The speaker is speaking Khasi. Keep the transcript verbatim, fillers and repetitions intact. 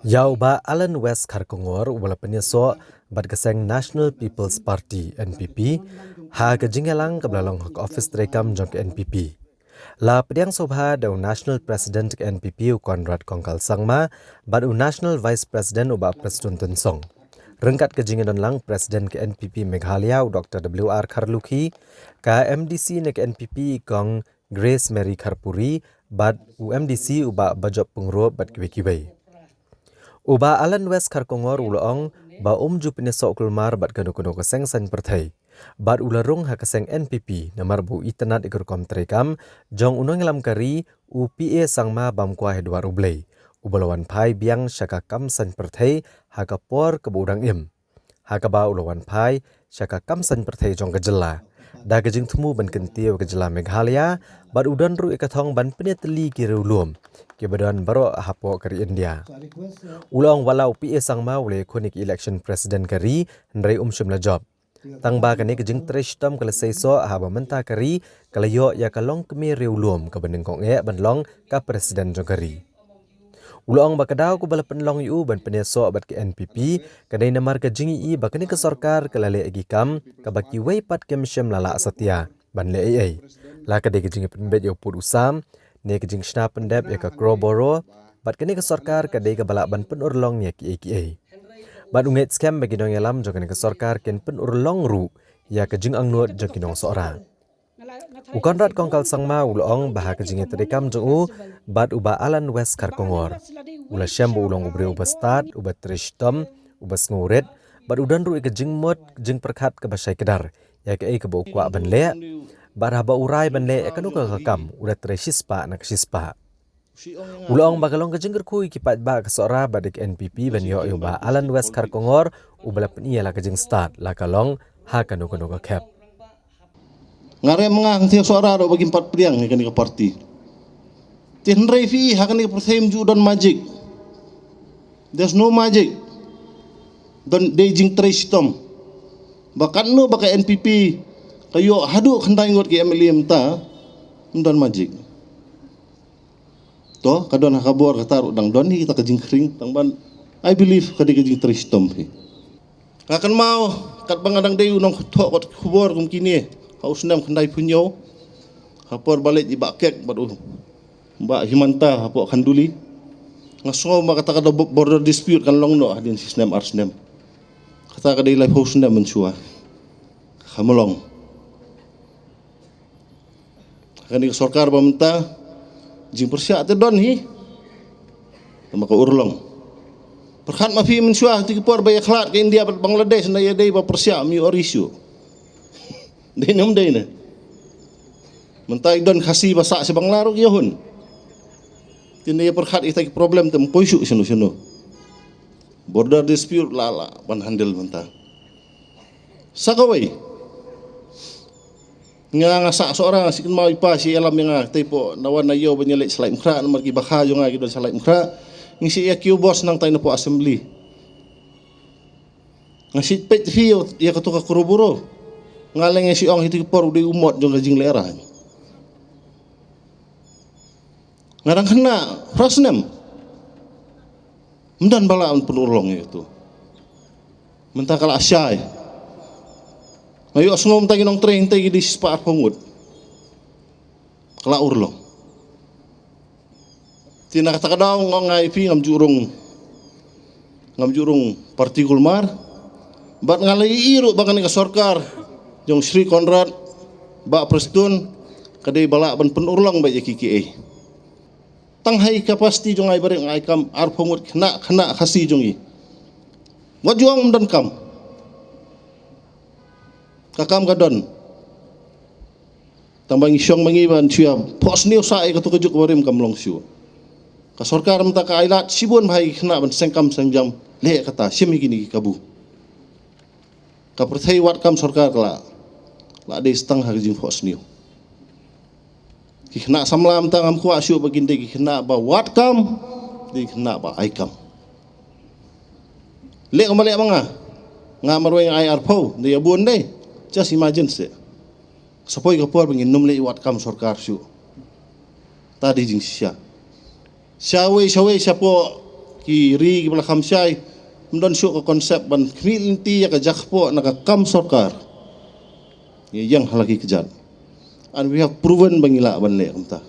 Ïa u Bah Allan West Kharkongor, uba la pynïasoh bad ka seng National People's Party, N P P, ha ka jingïalang kaba la long ha ka ophis treikam jong ka N P P. La pdiang sngewbha da u National President ka N P P, u Conrad Kongkal Sangma, bad u National Vice President, u Bah Prestone Tynsong. Ryngkat ka jingïadon lang President ka N P P Meghalaya, u Doctor W R Kharlukhi, ka M D C na ka N P P, Kong Grace Mary Kharpuri, bad u M D C, u Bah Bajop Pyngrope, bad kiwei kiwei. U Bah Allan West Kharkongor u la ong ba um ju pynïasoh kulmar bad kano kano ka seng saiñ pyrthei, bad u la rung ha ka seng N P P namar ba u itynnad ïa ka rukom treikam jong u nongïalam ka ri, u P A Sangma, bam kwai ha dwar U Blei, uba la wan phai biang sha ka kam saiñ pyrthei ha ka por kaba u dang im, ha kaba u la wan phai sha ka kam saiñ pyrthei jong ka jylla da ka jingthmu ban kyntiew ïa ka jylla Meghalaya, bad u don ruh ïa ka thong ban pynïatylli ki riewlum kiba don baroh hapoh ka ri India. U la ong wat la u P A Sangma u la ïakhun ïa ka election president ka ri, hynrei um shym la jop, tang ba kane ka jingtrei shitom ka la seisoh haba mynta ka ri ka la ïoh ïa ka longkmie riewlum kaba nyngkong eh ban long ka president jong ka ri. U la ong ba ka daw kaba la pynlong ïa u ban pynïasoh bad ka N P P ka dei namar ka jingïohi ba kane ka sorkar ka la leh ïa ki kam kaba kiwei pat kim shym la lah satia ban leh ei ei, la ka dei ka jingïapynbeit ïa u pud u sam, ne ka jingshna pyndep ïa ka Crowborough, bad kane ka sorkar ka dei kaba lah ban pynurlong ïa kiei kiei. Bad u ngeit skhem ba ki nongïalam jong kane ka sorkar kin pynurlong ruh ïa ka jingangnud jong ki nongsohra. U Conrad Kongkal Sangma u la ong ba ha ka jingïatreikam jong u bad u Bah Allan West Kharkongor, u la shem ba u long u briew uba stad, uba trei shitom, uba sngewrit, bad u don ruh ïa ka jingmut jingpyrkhat kaba shai kdar ïa kaei kaba u kwah ban leh, bad haba u rai ban leh ïa kano kano ka kam u da trei shispah na ka shispah. U la ong ba ka long ka jingkyrkhu ïa ki paidbah ka Sohra bad ïa ka N P P ban ïoh ïa u Bah Allan West Kharkongor, uba la pyni ïa la ka jingstad la ka long ha kano kano ka khep. Nga rem nga hangtei Sohra ruh ba kim pat pdiang ïa kane ka party. Te hynrei phi ha kane ka pyrthei ym ju don magic. There's no magic. Don dei jingtrei shitom. Ba katno ba ka N P P ka ïoh haduh khyndai ngut ki M L A mynta, ym don magic. To, ka don ha ka bor kata ruh dang don hi kita ka jingkhring, tang ban, I believe ka dei ka jingtrei shitom hi. Nga kynmaw katba nga dang dei u nongthoh kot khubor kum kine ha u snem khyndai phew hynñiew, ha por ba leit i Bah Kek bad u Bah Himanta hapoh Khanduli. Nga sngew ba kata ka border dispute kan long noh hadien shi snem ar snem. Kata ka dei laiphew snem mynshuwa. Kam long. Kane ka sorkar ba mynta, jingpyrshah te don hi. Tang ba ka urlong. Pyrkhat ma phi mynshuwa ha kito ki por ba ïakhlad ka India bad Bangladesh, na ïadei ba pyrshah ym ïoh ri shuh. Dei ne ym dei ne. Mynta i don Khasi ba sah sha Bangla ruh ki ïahun. Te ynda ïa pyrkhat ïa kita ki problem te ym poi shuh shano shano. Border dispute lah lah ban handle mynta. Sa kawei. Nga, nga sah Sohra, nga shu kynmaw i pa shu ïalam ïa nga, te pok na wan na ïew ban ïaleit sha Laitumkhrah, namar ki bakha jong nga ki don sha Laitumkhrah. Ngi shu ïa kiew bos nangtai na pok assembly. Nga shu peit hi ïa kato ka Crowborough. Nga leh nga shu ong hi, te ki por u dei u mot jong ka jinglehrain. Nga dang khynnah phra snem. Ym don ba lah ban pynurlong ïa kato. Mynta ka la shai. Nga ïohsngew mynta ki nongtrei hangtei ki dei shispah arphew ngut. Ka la urlong. Te na kata ka daw nga ong ïa phi, ngam ju rung, ngam ju rung party kulmar. Bad nga la ïohi ruh ba kane ka sorkar jong Shri Conrad, Bah Prestone, ka dei ba lah ban pynurlong beit ïa kiei kiei. Tang ha i capacity jong nga i barit nga ai kam arphew ngut khynnah, khynnah Khasi jong i. Wat ju ong ym don kam. Ka kam ka don. Tang ba ngi shong ma ngi ban shu ïa phohsniew sah ïa kato ka juk barim, kam long shuh. Ka sorkar mynta ka ailad shibun bha ïa ki khynnah ban seng kam seng jam, leh kata, shim ïa kine ki kabu. Ka pyrthei wad kam, sorkar ka la, la dei stang ha ka jingphohsniew. Ki khynnah samla mynta ngam kwah shuh ba kin dei ki khynnah ba wad kam, dei ki khynnah ba ai kam. Leh kumba leh ma nga. Nga marwei nga ai arphew, dei ïa bun dei. Just imagine seh. Sa poi ka por ba ngin nym leh wad kam sorkar shuh. Ta dei jingshisha. Shawei shawei shapoh ki ri kiba la kham shai, ym don shuh ka concept ban khmih lynti ïa ka jakpoh na ka kam sorkar. Ngi ïeng ha la ki kjat. And we have proven ba ngi lah ban leh kumta.